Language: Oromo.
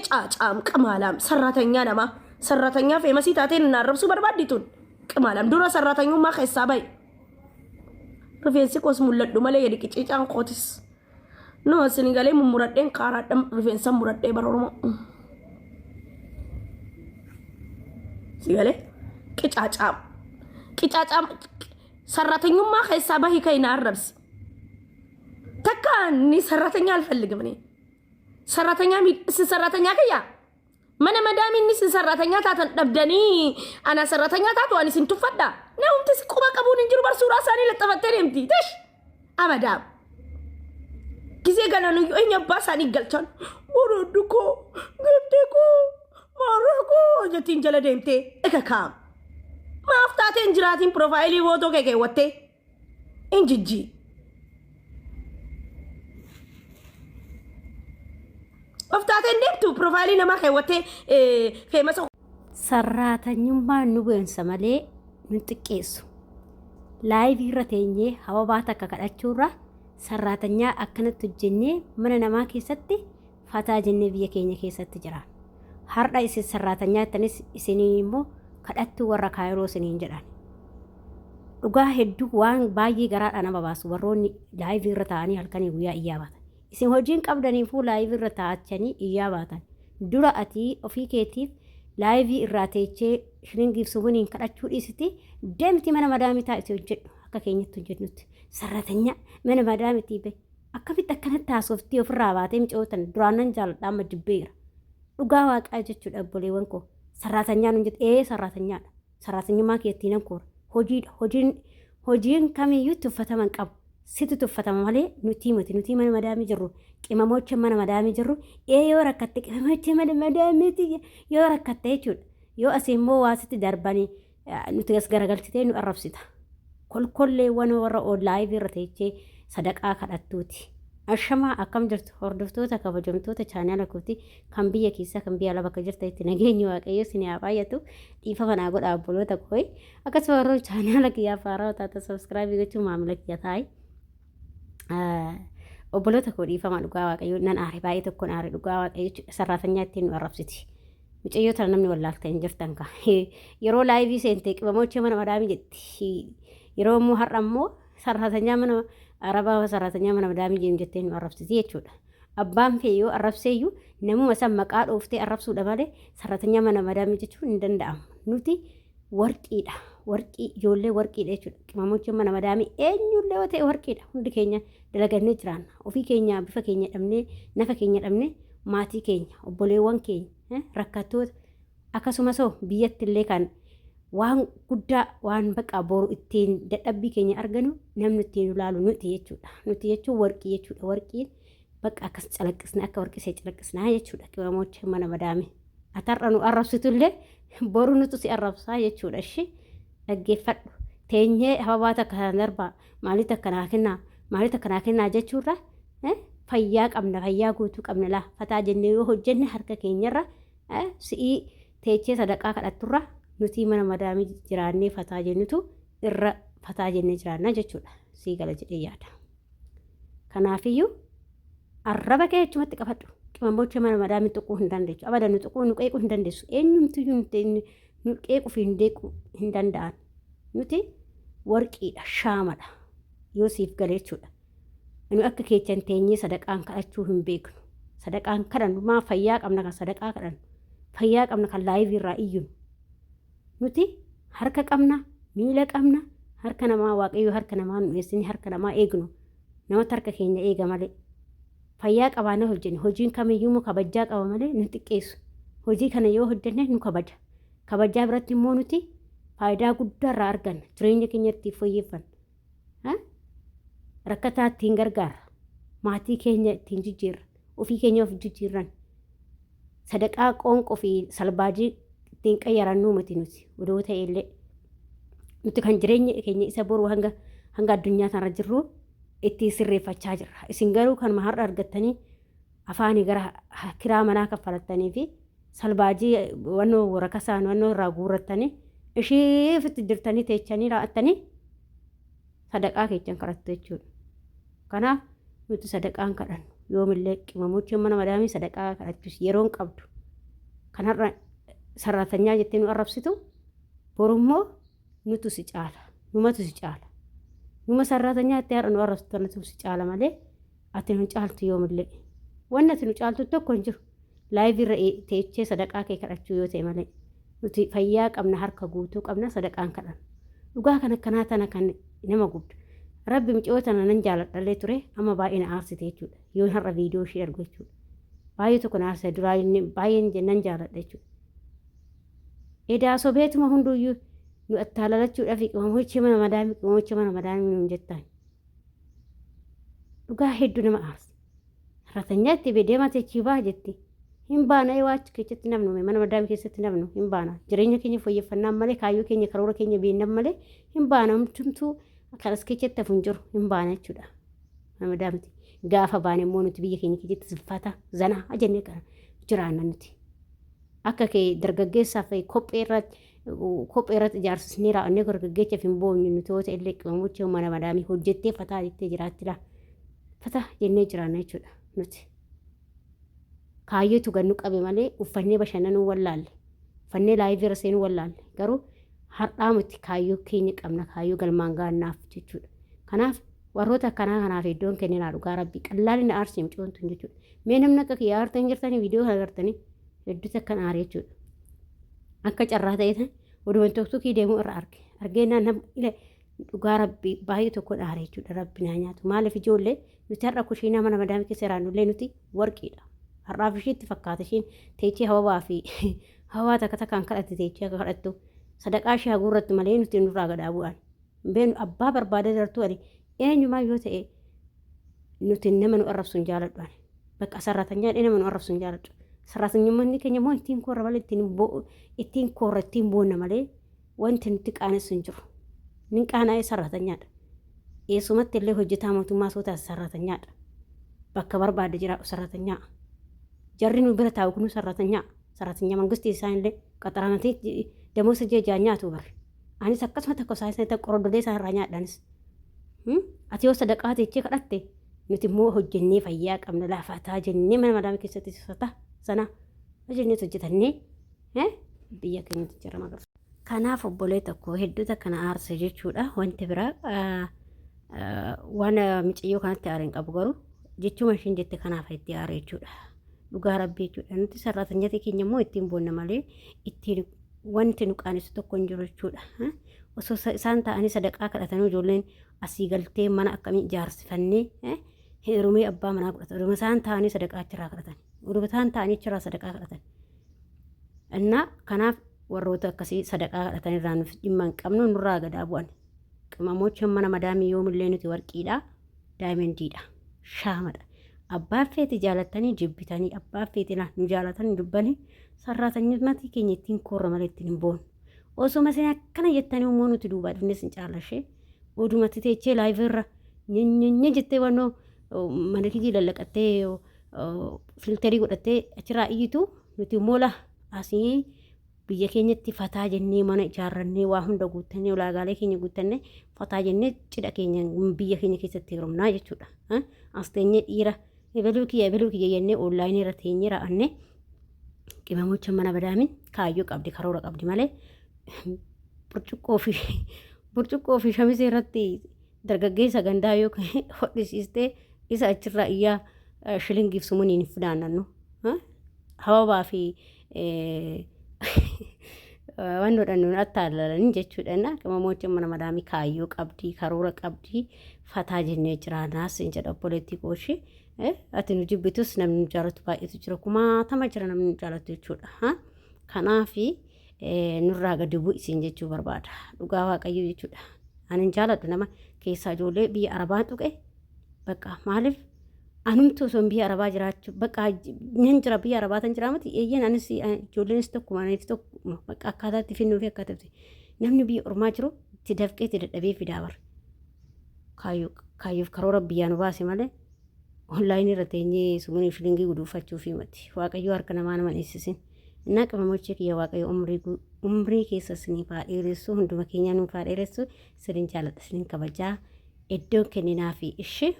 Qicaacaam qamaalaam sarratanyaa namaa sarratanyaa feemasii taateen na arrabsuu barbaaddi tun qamaalaam dura sarratanyummaa keessaa bahi. Rifeensi koos mul'adhu malee gadi qiciicaan kootis. No isin galee mummuradheen kaaraadha rifeensa muradhee bara Oromoo. Si galee qicaacaam qicaacaam sarratanyummaa keessaa bahi kai na arrabsi. Takka ni sarratanyaa alfalligim እኔ Sarratanyaa isin sarratanyaa kiyya? Mana madaamii inni isin sarratanyaa taatan dhabdanii ana sarratanyaa taatu ani isin tuffadha. Namumti si quba qabuun hin jiru bar suuraa isaanii laxafattee deemti. Tish! Amadaam. Gizee galan iyyuu eenyu abbaa isaanii galchan. Boroddu koo, giftee koo, maarree koo jettiin jala deemtee eka kaam. Maaf taateen jiraatiin piroofaayilii footoo kee keewwattee. Injijjii. Of taatee hin deemtu piroofaayilii namaa keewwattee feemasa. Sarraatanyummaan nu boonsa malee nu xiqqeessu. Laayivii irra teenyee hababaa takka kadhachuurra sarraatanyaa akkanatti hojjennee mana namaa keessatti fataa jennee biyya keenya keessatti jiraan. Har'a isin sarraatanyaa jettanis isiniin immoo kadhattuu warra kaayiroo isiniin jedhan. Dhugaa hedduu waan baay'ee garaadhaa nama baasu warroonni laayivii irra taa'anii halkanii guyyaa iyyaa baatan. Isin hojiin qabdaniifuu laayivii irra taa'achanii iyyaa baatan. Dura ati ofii keetiif laayivii irraa teechee shilingiif sumuniin kadhachuu dhiisiti deemti mana madaamii taa'iti hojjedhu akka keenyatti hojjennutti. Sarratanyaa mana madaamitii bahi. Akkamitti akkanatti haasoftii ofirraa baatee micayoo tana duraan nan jaaladha amma jibbeera. Dhugaa waaqaa jechuudha obboleewwan koo. Sarraatanyaa nun jette ee sarraatanyaadha. Sarraatanyummaa keettii nan koora. Hojiidha. Hojiin hojiin kamiyyuu tuffatama hin qabu. Situ tuffatama malee nutii miti. Nutii mana madaamii jirru qimamocha mana madaamii jirru ee yoo rakkatte qimamocha mana madaamiiti yoo rakkatte jechuudha. Yoo asii immoo waa sitti darbanii nuti as garagalchitee nu arrabsita. Kolkolleewwan warra laayivii irra teechee sadaqaa kadhattuuti. Ashamaa akkam jirtu hordoftoota kabajamtoota chaanaala kooti kan biyya keessaa kan biyya alaa bakka jirtanitti nageenyi waaqayyo isin haa baay'atu dhiifama naa godhaa obboloota koo akkasuma warroon chaanaala kiyyaaf haarawaa taatan sabskraayibii gochuun maamila kiyya taa'e. Obboloota koo dhiifama dhugaa waaqayyo nan aare baay'ee tokkoon aare dhugaa waaqayyo jechuudha sarraatanyaa ittiin nu arrabsiti. Mucayyoo tana namni wallaalta hin jirtan kaa. Yeroo laayivii seente qimamochee mana madaamii jetti. Yeroo immoo har'a immoo sarraatanyaa mana arabaa sarraatanyaa mana madaamii deemu jettee nu arrabsiti jechuudha. Abbaan fee yoo arrabseeyyuu namuma san maqaa dhooftee arrabsuudha malee sarraatanyaa mana madaamii jechuun hin danda'amu. Nuti warqiidha. Warqii ijoollee warqiidha jechuudha. Qimamocheen mana madaamii eenyullee yoo ta'e warqiidha. Hundi keenya dalagannee jiraanna. Ofii keenya bifa keenya dhabnee nafa keenya dhabnee maatii keenya obboleewwan keenya rakkattoota akkasumas hoo biyyatti illee kan waan guddaa waan baqa boru ittiin dadhabbii keenya arganu namni ittiin ilaalu nuti jechuudha. Nuti jechuun warqii jechuudha. Warqiin bakka akkas calaqqisna akka warqii ishee calaqqisnaa jechuudha. Qimamocha mana madaame. Atarra nu arrabsitullee boru nutu si arrabsaa jechuudha. Ishee dhaggeeffadhu. Teenyee hababaa takka sana darbaa maalii takka naa kennaa maalii takka naa kennaa jechuurra fayyaa qabna fayyaa guutuu qabna laa fataa jennee yoo hojjenne harka keenyarra si'ii teechee sadaqaa kadhatturra nutii mana madaamii jiraannee fataa jennutu irra fataa jennee jiraanna jechuudha. Sii gala jedhee yaada. Kanaafiyyuu arraba kee achumatti qabadhu. Qimamocha mana madaamii tuquu hin dandeessu. Abada nu tuquu nu qeequu hin dandeessu. Eenyumtiyyuu nu qeequu fi nu deequu hin danda'an. Nuti warqiidha, shaamadha. Yoo siif gale jechuudha. Nu akka keechan teenyee sadaqaan kadhachuu hin beeknu. Sadaqaan kadhannu maa fayyaa qabna kan sadaqaa kadhannu. Fayyaa qabna kan laayivii irraa iyyinu. Nuti harka qabna, miila qabna, harka namaa waaqayyo harka namaa nu eessini harka namaa eegnu. Namatti harka keenya eega malee. Fayyaa qabaannee hojjenne hojiin kamiyyuu immoo kabajjaa qaba malee nu xiqqeessu. Hojii kana yoo hojjenne nu kabaja. Kabajjaa biratti immoo nuti faayidaa guddaa irraa arganna. Jireenya keenya ittiin fooyyeffanna. Rakkataa ittiin gargaarra. Maatii keenya ittiin jijjiirra. Ofii keenya of jijjiirran. Sadaqaa qoonqoo fi salbaajii ittiin qayyarannuu miti nuti odoo ta'e illee. Nuti kan jireenya keenya isa boru hanga hanga addunyaa kanarra jirru ittiin sirreeffachaa jirra. Isin garuu kanuma har'a argattanii afaanii gara kiraa manaa kaffalattanii fi salbaajii wannoo rakasaan wannoo irraa guurrattanii ishii ofitti dirtanii teechanii raa'attanii sadaqaa keechan kadhattu jechuudha. Kanaaf nuti sadaqaan kadhannu yoomillee qimamochi mana madaamii sadaqaa kadhachus yeroo hin qabdu. Kan har'a sarraatanyaa jettee nu arrabsitu borummoo nutu si caala. Numatu si caala. Numa sarraatanyaa jettee har'a nu arrabsitu kanatu si caala malee ati nu caaltu yoomillee. Wanni ati nu caaltu tokko hin jiru. Live irra teechee sadaqaa kee kadhachuu yoo ta'e malee. Nuti fayyaa qabna, harka guutuu qabna, sadaqaan kadhanna. Dhugaa kan akkanaa tana kan nama gubdu. Rabbi mucayyoo tana nan jaaladhallee ture, amma baay'ee na aarsite jechuudha. Yoo har'a viidiyoo ishee argu jechuudha. Baay'ee tokko na aarsite, duraa baay'een nan jaaladha jechuudha. Edaa sobeetuma hunduyyuu nu attaalalachuudhaaf qimamochee mana madaamii, qimamochee mana madaamii nuun jettaan. Dhugaa hedduu nama aarsa. Ratanyaatti deemaa techii baha jetti. Hin baana, ee waachi keessatti namnu, mana madaamii keessatti namnu hin baana. Jireenya keenya fooyyeffannaan malee, kaayyoo keenya, karoora keenya beeknan malee hin baana. Hundumtuu kan as keessatti hafu hin jiru, hin baana jechuudha. Mana madaamti. Gaafa baane immoo nuti biyya keenya keessatti ziffata zanaa jennee kana jiraanna nuti. Akka kee dargaggeessaaf kophee irratti ijaarsisnee raawwannee dargaggeessaaf hin boonyu nuti yoo ta'e illee, qimamochee mana madaamii hojjettee fataa jettee jiraatti laa. Fataa jennee jiraanna jechuudha nuti. Kaayyootu gannu qabe malee uffannee bashannanuu wallaalle. Uffannee live irra seenuu wallaalle. Garuu har'aa miti, kaayyoo keenya qabna, kaayyoo galmaan gaannaaf jechuudha. Kanaaf warroota akkanaa kanaaf iddoon kenninaa, dhugaa rabbii qallaali na aarsee mucoon tun jechuudha. Mee namni akka kiyyaa aartan jirtanii, viidiyoo kana agartanii hedduutu akkan aare jechuudha. Akka carraa ta'e oduma TikTokii deemuu irra arge. Argeenaan nama dhugaa rabbii baay'ee tokko aare jechuudha. Rabbi naa nyaatu. Maaliif ijoollee nuti har'a kushiinaa mana madaamii keessa jiraannullee nuti warqiidha. Har'aaf ishiitti fakkaata, ishiin teechee hawaa fi hawaa takka takkaan kadhatte, teechee akka kadhattu sadaqaa ishee haguurratti malee nuti nurraa gadaa bu'an. Beenu abbaa barbaadee dartuu, ani eenyumaa yoo ta'e nuti nama nu arrabsu hin jaaladhu ani. Bakka sarratanyaa nama nu arrabsu hin jaaladhu. Sarratanyummaan keenya immoo ittiin koorra malee, ittiin koorra, ittiin boonna malee wanti nuti qaanessu hin jiru. Nin qaanaa'ee sarratanyaadha. Eessumatti illee hojjetaa mootummaa soo taate sarratanyaadha. Bakka barbaade jiraadhu sarratanyaa. Jarri nu bira taa'u kunu sarratanyaa. Sarratanyaa mangistii isaan illee qaxaramanii damoosa ji'a nyaatu bare. Anis akkasuma takka isaan isaan qoroddolee isaan irraa nyaadhaanis. Ati yoo sadaqaa teechee kadhatte, nuti immoo hojjennee fayyaa qabna, laafataa jennee mana madaamii keessatti sata sana hojjennee hojjetannee biyya keenyatti jira magarsa. Kanaaf obbolee tokko hedduutu akkana aarse jechuudha. Wanti biraa waan mucayyoo kanatti aare hin qabu, garuu jechuma ishiin jette kanaaf itti aare jechuudha. Dhugaa rabbii jechuudha. Nuti sarraatanyati keenya immoo ittiin boonna malee ittiin wanti nu qaanessu tokko hin jiru jechuudha. Osoo isaan ta'anii sadaqaa kadhatanii ijoolleen asii galtee mana akkamii ijaarsifannee heerumee abbaa manaa godhatan. Oduma isaan ta'anii sadaqaa achirraa kadhatan. Oduma isaan ta'anii achirraa sadaqaa kadhatan. Innaa kanaaf warroota akkasii sadaqaa kadhatan irraa nuuf dhimma hin qabnu, nurraa gadaa bu'an. Qimamocha mana madaamii yoomillee nuti warqiidha, diamondiidha, shaamadha. Abbaa feeti jaalattanii jibbitanii, abbaa feeti nu jaalatanii dubbanii, sarraatanyummatii keenya ittiin koorra malee ittiin hin boonu. Osuma isin akkana jettanii immoo nuti duubaa dhufnee isin caalashee odumatti teechee live irra nyenyenye jettee wannoo mana kijii lallaqattee filterii godhattee achirraa iyyitu, nuti immoo la asii biyya keenyatti fataa jennee mana ijaarrannee, waa hunda guuttannee, ulaagaalee keenya guuttannee, fataa jennee cidha keenya biyya keenya keessatti heerumnaa jechuudha. As teenyee dhiira ebeluu kiyya, ebeluu kiyya jennee onlineii irra teenyee ra'annee, qimamocha mana badaamin kaayyoo qabdi, karoora qabdi malee burcuqqoo fi shamisee irratti dargaggeessa gandaa yoo hodhisiistee isa achirraa iyyaa shilingiif sumuuniin hin funaannannu. Hababaa fi waan godhannu attaalalanii jechuudha. Qimamocha mana madaamii kaayyoo qabdi, karoora qabdi, fataa jennee jiraanaas hin jedha obboleettii kooshii. Ati nu jibbitus namni nu jaalatu baay'eetu jira. Kumaatama jira namni nu jaalatu jechuudha. Kanaafi nurraa gadi bu'isiin jechuu barbaada. Dhugaa waaqayyoo jechuudha. Ani hin jaaladhu nama keessaa ijoollee biyya Arabaa tuqe. Bakka maaliif anumtu osoo biyya Arabaa jiraachuu bakka nan jira, biyya Arabaa tan jira miti, eeyyeen, anis ijoolleenis tokkuma, anis tokkuma, bakka akkaataa itti finnuu fi akkaataa itti namni biyya ormaa jiru itti dafqee itti dadhabee fidaa bara. Kaayyoof karoora biyyaa nu baase malee onlineii irra teenyee sumunii shilingii guduunfachuu fi mati. Waaqayyoo harka namaa nama dhiisisin. Innaa qimamochee kiyya, Waaqayyo umrii keessa isiniif haa dheeressu, hunduma keenya nuuf haa dheeressu. Isinin jaaladha, isinin kabajaa. Iddoon kenninaa fi ishee.